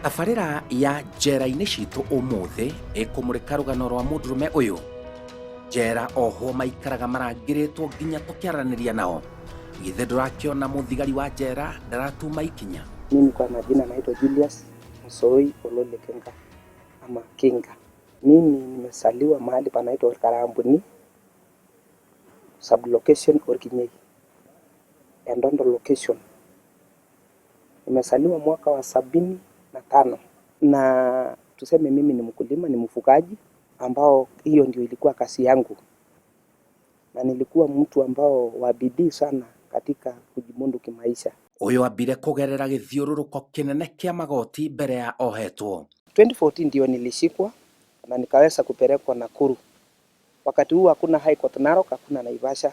Tabarĩra ya njera-inĩ citũ ũmũthĩ ĩkũmũrĩka rũgano rwa mũndũrũme ũyũ. Njera ohwo maikaraga marangĩrĩtwo nginya tũkĩaranĩria nao. Githĩ ndũrakĩona mũthigari wa njera ndaratuma ikinya? Mimi kwa majina naitwa Julius Msoi Olole Kenga ama Kinga. Mimi nimesaliwa mahali panaitwa Karambuni, sublocation Orkinyei, Endondo location. Nimesaliwa mwaka wa 75 na tuseme mimi ni mkulima, ni mfugaji ambao hiyo ndio ilikuwa kazi yangu, na nilikuwa mtu ambao wa bidii sana katika kujimundu kimaisha. Ũyũ ambire kũgerera gĩthiũrũrũko kĩnene kĩa magoti mbere ya ohetwo. 2014 ndio nilishikwa na nikaweza kupelekwa Nakuru. Wakati huu hakuna High Court Narok, hakuna Naivasha.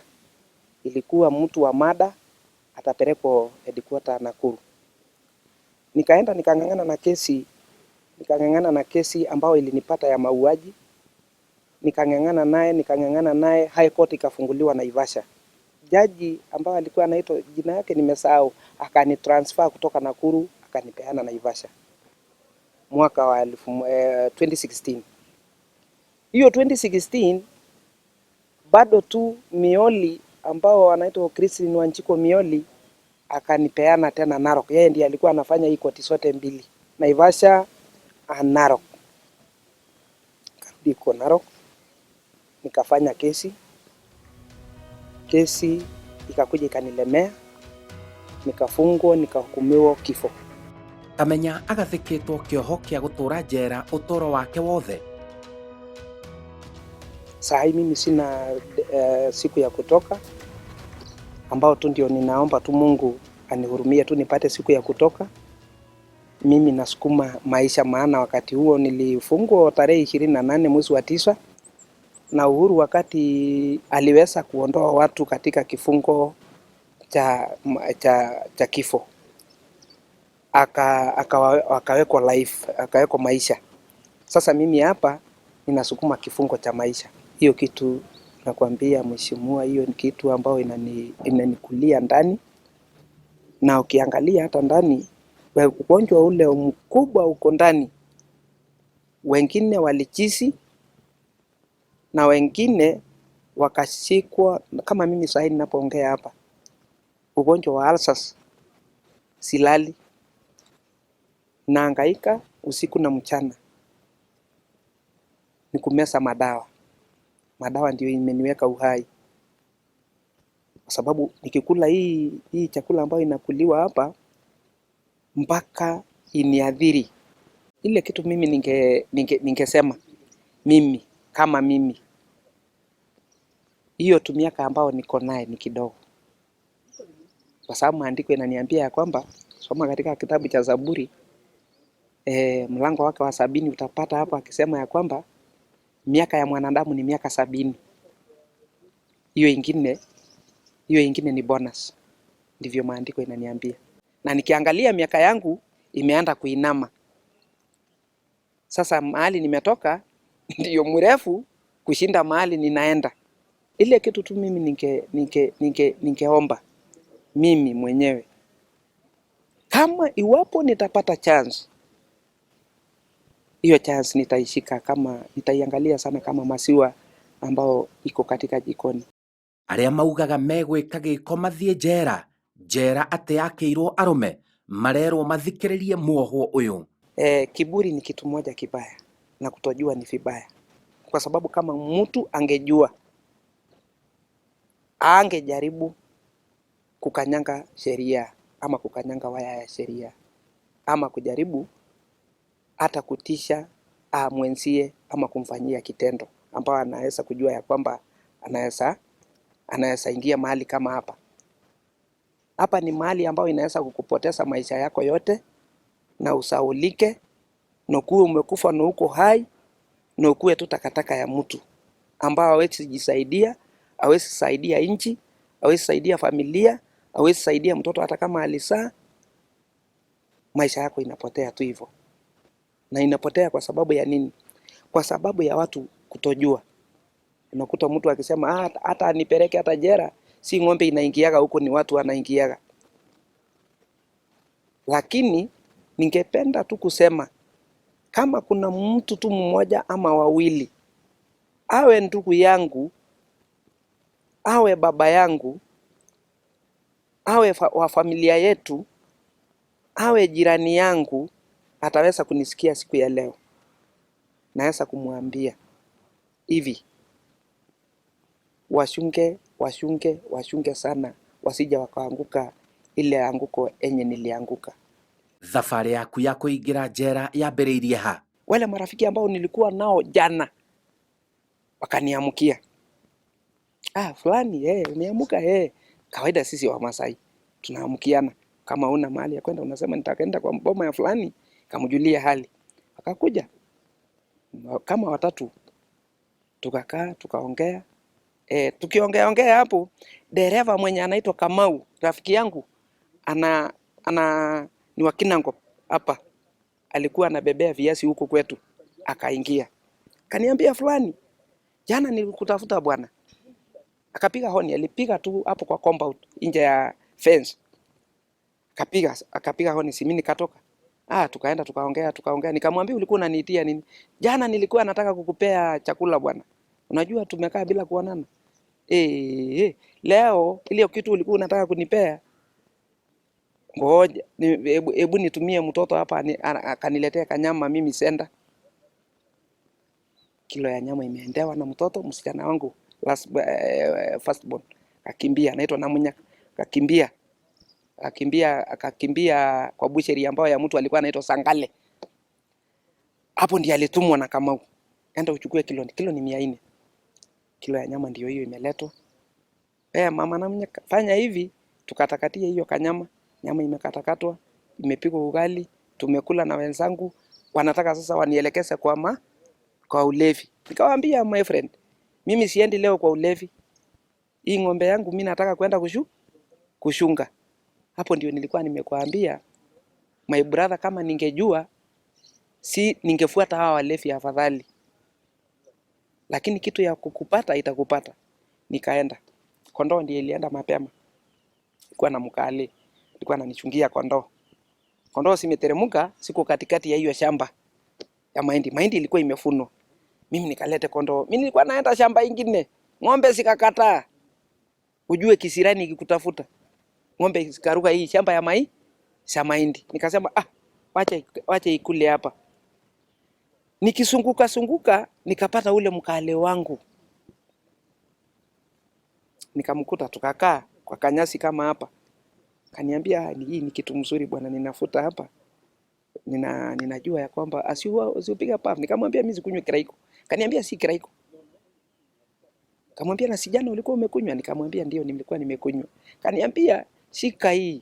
Ilikuwa mtu wa mada atapelekwa headquarter Nakuru. Nikaenda nikang'ang'ana na kesi ambayo ilinipata ya mauaji. Nikang'ang'ana naye, High Court ikafunguliwa Naivasha. Jaji ambaye alikuwa anaitwa, jina yake nimesahau, akanitransfer kutoka Nakuru akanipeana Naivasha mwaka wa 2016. Hiyo 2016 bado tu Mioli ambao wanaitwa Christine Wanjiku Mioli akanipeana tena Narok. Yeye ndiye alikuwa anafanya hii koti zote mbili, Naivasha and Narok. Karudi kwa Narok nikafanya kesi, kesi ikakuja ikanilemea, nikafungwa, nikahukumiwa kifo. Kamenya agathĩkĩtwo kĩoho kĩa gũtũra njera ũtũro wake wothe. Saa hii mimi sina siku ya kutoka, ambao tu ndio ninaomba tu Mungu anihurumie tu nipate siku ya kutoka. Mimi nasukuma maisha, maana wakati huo nilifungwa tarehe 28 mwezi wa 9 na Uhuru wakati aliweza kuondoa watu katika kifungo cha kifo, akawekwa life, akawekwa maisha. Sasa mimi hapa ninasukuma kifungo cha maisha. Hiyo kitu nakwambia mheshimiwa, hiyo ni kitu ambayo inanikulia ndani, na ukiangalia hata ndani ugonjwa ule mkubwa uko ndani, wengine walichizi na wengine wakashikwa. Kama mimi sasa ninapoongea hapa, ugonjwa wa ulcers, silali, naangaika usiku na mchana, ni kumeza madawa. Madawa ndio imeniweka uhai, kwa sababu nikikula hii chakula ambayo inakuliwa hapa mpaka iniadhiri. Ile kitu mimi ningesema mimi kama mimi, hiyo tu miaka ambao niko naye ni kidogo, kwa sababu maandiko inaniambia ya kwamba, soma katika kitabu cha Zaburi mlango wake wa 70 utapata hapo akisema ya kwamba miaka ya mwanadamu ni miaka 70. Hiyo ingine ni bonus, ndivyo maandiko inaniambia. Na nikiangalia miaka yangu imeanza kuinama sasa, mahali nimetoka ndiyo mrefu kushinda mahali ninaenda. Ile kitu tu mimi ningeomba mimi mwenyewe, kama iwapo nitapata chance, hiyo chance nitaishika, kama nitaiangalia sana kama maziwa ambao iko katika jikoni. Arĩa maugaga megwĩka gĩko mathiĩ njera, njera atĩ yakĩirwo arũme marerwo mathikĩrĩrie muohwo ũyũ. Kiburi ni kitu moja kibaya na kutojua ni vibaya, kwa sababu kama mtu angejua angejaribu kukanyanga sheria ama kukanyanga waya ya sheria ama kujaribu hata kutisha mwenzie ama kumfanyia kitendo ambao anaweza kujua ya kwamba anaweza ingia mahali kama hapa. Hapa ni mahali ambayo inaweza kukupoteza maisha yako yote na usaulike na ukuwe umekufa na uko hai na ukuwe tu takataka ya mtu ambao hawezi jisaidia, hawezi saidia nchi, hawezi saidia familia, hawezi saidia mtoto hata kama alizaa. Maisha yako inapotea tu hivyo, na inapotea kwa sababu ya nini? Kwa sababu ya watu kutojua. Unakuta mtu akisema, ah, hata nipeleke hata jela, si ng'ombe inaingiaga huko, ni watu wanaingiaga. Lakini Ningependa tu kusema kama kuna mtu tu mmoja ama wawili, awe ndugu yangu, awe baba yangu, awe wa familia yetu, awe jirani yangu, ataweza kunisikia siku ya leo, naweza kumwambia hivi, washunge, washunge, washunge sana, wasija wakaanguka ile anguko enye nilianguka. Thabarĩ yaku ya kũingĩra njera yambĩrĩirie ha? Wale marafiki ambao nilikuwa nao jana wakaniamkia, ah, fulani umeamuka Kawaida sisi Wamasai tunaamkiana, kama una mahali ya kwenda unasema nitakwenda kwa boma ya fulani, kamjulia hali. Wakakuja kama watatu, tukakaa tukaongea. Tukiongea ongea hapo, dereva mwenye anaitwa Kamau, rafiki yangu, ana ni wa Kinango hapa, alikuwa anabebea viazi huko kwetu, akaingia kaniambia, fulani, jana nilikutafuta bwana. Akapiga honi, alipiga tu hapo kwa compound nje ya fence, akapiga honi, si mimi nikatoka. Ah, tukaenda tukaongea tukaongea, nikamwambia ulikuwa unaniitia nini? Jana nilikuwa nataka kukupea chakula bwana, unajua tumekaa bila kuonana. Leo ile kitu ulikuwa unataka kunipea, ngoja hebu nitumie mtoto hapa akaniletea kanyama, mimi senda. Kilo ya nyama imeendewa na mtoto msichana wangu last, first born akakimbia, anaitwa Namunya, akakimbia akakimbia akakimbia kwa busheri ambayo ya mtu alikuwa anaitwa Sangale. Hapo ndiye alitumwa na Kamau, enda uchukue kilo, kilo ni 400. Kilo ya nyama ndio hiyo imeletwa. Mama Namunya, fanya hivi, tukatakatie hiyo kanyama. Nyama imekatakatwa, imepikwa ugali, tumekula na wenzangu. Wanataka sasa wanielekeze kwa ulevi. Nikawaambia my friend, mimi siendi leo kwa ulevi. Hii ng'ombe yangu mimi nataka kwenda kushunga. Hapo ndio nilikuwa nimekuambia my brother, kama ningejua si ningefuata hawa walevi afadhali. Lakini kitu ya kukupata itakupata. Nikaenda. Kondoo ndiye ilienda mapema. Nilikuwa na mkale, alikuwa ananichungia kondoo. Kondoo simeteremka, siko katikati ya hiyo shamba ya mahindi. Mahindi ilikuwa imefunwa. Mimi nikalete kondoo. Mimi nilikuwa naenda shamba ingine. Ng'ombe zikakataa. Ujue kisirani ikikutafuta. Ng'ombe zikaruka hii shamba ya mahindi. Nikasema wacha ikule hapa. Nikisunguka sunguka nikapata ule mkale wangu. Nikamkuta tukakaa kwa kanyasi kama hapa. Kaniambia hii ni kitu mzuri bwana, ninafuta hapa. Ninajua ya kwamba asiupiga puff. Nikamwambia mimi sikunywi kiraiko. Kaniambia si kiraiko. Kamwambia na sijana ulikuwa umekunywa? Nikamwambia ndio nilikuwa nimekunywa. Kaniambia shika hii.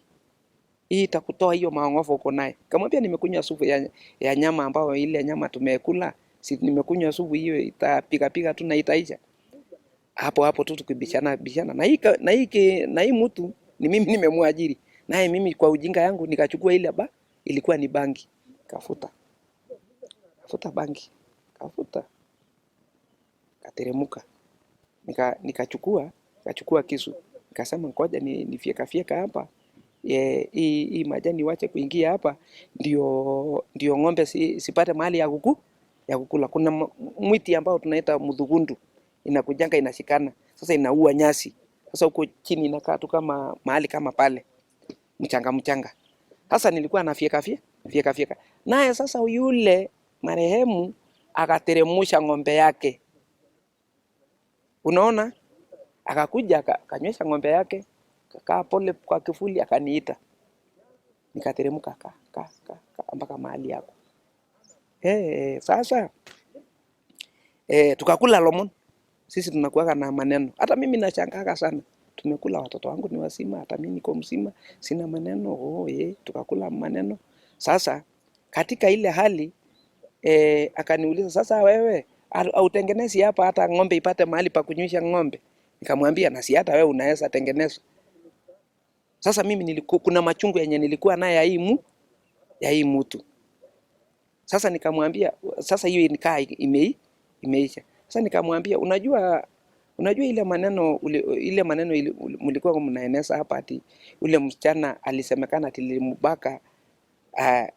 Hii itakutoa hiyo maongofu uko naye. Kamwambia nimekunywa supu ya nyama ambayo ile nyama tumekula, si nimekunywa supu hiyo itapiga piga tu na itaisha. Hapo hapo tu tukibishana bishana. Na hii mtu ni mimi nimemwajiri. Naye mimi kwa ujinga yangu nikachukua ile ilikuwa ni bangi. Kafuta. Kafuta bangi. Kafuta. Kateremuka. Nikachukua kisu. Nikasema ngoja nifyeka fyeka hapa. Hii majani wache kuingia hapa ndio ng'ombe sipate mahali ya kukula. Kuna mwiti ambao tunaita mudhugundu, inakujanga inashikana. Sasa inaua nyasi. Sasa huko chini inakaa tu kama mahali kama pale mchanga mchanga. Sasa nilikuwa na fyeka fyeka fyeka. Naye sasa yule marehemu akateremusha ng'ombe yake. Unaona? Akakuja akanywesha ng'ombe yake, akakaa pole kwa kifuli akaniita. Nikateremka ka ka ka, ka mpaka mahali yako. Sasa tukakula lomon. Sisi tunakuwa na maneno. Hata mimi nashangaa sana. Tumekula, watoto wangu ni wazima, hata mimi niko mzima, sina maneno. Tukakula maneno. Sasa katika ile hali akaniuliza sasa wewe hautengenezi hapa hata ng'ombe ipate mahali pa kunywisha ng'ombe? Nikamwambia na si hata wewe unaweza tengeneza. Sasa mimi kuna machungu yenye nilikuwa naye ya hii mtu. Sasa nikamwambia sasa hiyo nikaa imeisha. Sasa nikamwambia unajua ile maneno ile maneno mlikuwa mnaeneza hapa ati ule msichana alisemekana ati nilimbaka Wewe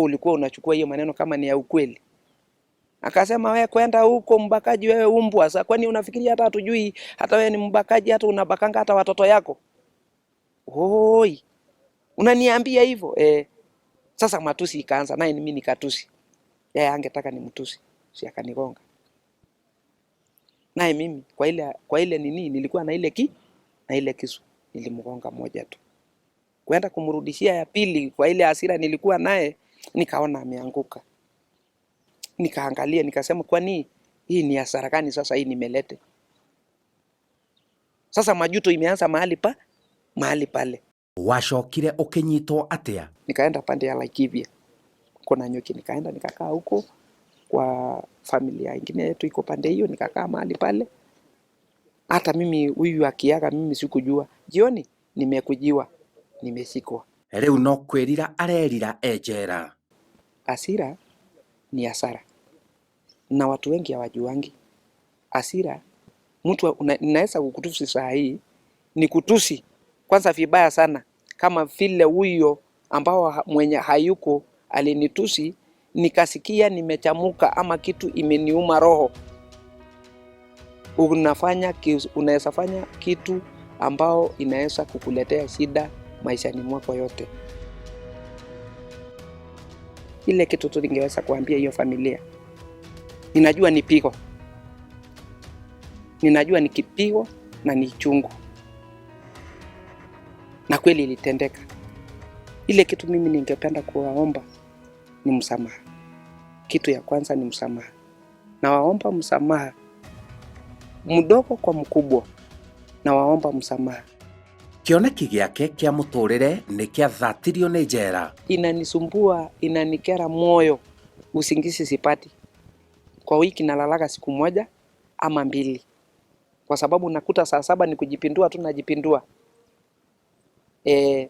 ulikuwa unachukua hiyo maneno kama ni ya ukweli? Akasema we kwenda huko mbakaji wewe umbwa. Sasa kwani unafikiria hata hatujui hata wewe ni mbakaji, hata unabakanga hata watoto yako? Oi, unaniambia hivyo? Sasa matusi ikaanza, naye mimi nikatusi. Yeye angetaka nimtusi, si akanigonga. Naye mimi kwa ile nini nilikuwa na ile na ile kisu nilimgonga moja tu. Kwenda kumrudishia ya pili kwa ile hasira nilikuwa naye, nikaona ameanguka. Nikaangalia nikasema, kwani hii ni hasara gani sasa hii nimelete? Sasa majuto imeanza mahali pale. Wacokire ũkĩnyitwo atĩa? Nikaenda pande ya Laikipia, kuna nyuki, nikaenda nikakaa huko kwa familia ingine yetu iko pande hiyo, nikakaa mahali pale. Hata mimi huyu akiaga mimi sikujua. Jioni nimekujiwa, nimeshikwa. Rĩu no kwĩrira arerira e njera. Hasira ni hasara, na watu wengi hawajuangi hasira. Mtu naweza kukutusi saa hii, ni kutusi kwanza vibaya sana, kama vile huyo ambao mwenye hayuko alinitusi, nikasikia nimechamuka ama kitu imeniuma roho. Unaweza fanya kitu ambao inaweza kukuletea shida maishani mwako yote. Ile kitu tu ningeweza kuambia hiyo familia, ninajua ni pigo, ninajua ni kipigo na ni chungu, na kweli ilitendeka. Ile kitu mimi ningependa kuwaomba ni msamaha. Kitu ya kwanza ni msamaha. Nawaomba msamaha, mdogo kwa mkubwa, nawaomba msamaha. Kĩoneki gĩake kĩa mũtũrĩre nĩ kĩathatirio nĩ njera. Inanisumbua, inanikera moyo, usingizi sipati. Kwa wiki nalalaga siku moja ama mbili, kwa sababu nakuta saa 7 ni kujipindua tu najipindua.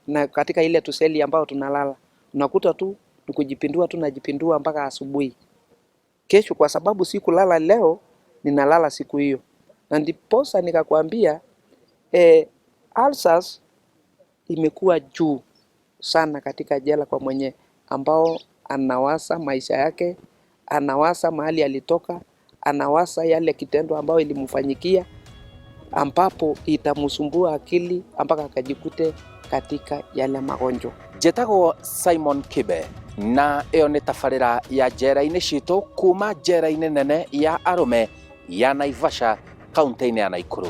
Na katika ile tuseli ambayo tunalala unakuta tu ni kujipindua tu najipindua mpaka asubuhi. Kesho kwa sababu sikulala leo, ninalala siku hiyo, na ndiposa nikakwambia ulcers imekuwa juu sana katika jela kwa mwenye ambao anawasa maisha yake, anawasa mahali alitoka, anawasa yale kitendo ambayo ilimfanyikia, ambapo itamsumbua akili mpaka akajikute katika yale magonjwa. Njĩtagwo Simon Kibe na ĩyo nĩ tabarĩra ya njera-inĩ citũ kuma njera-inĩ nene ya arũme ya Naivasha kaunti-inĩ ya Nakuru.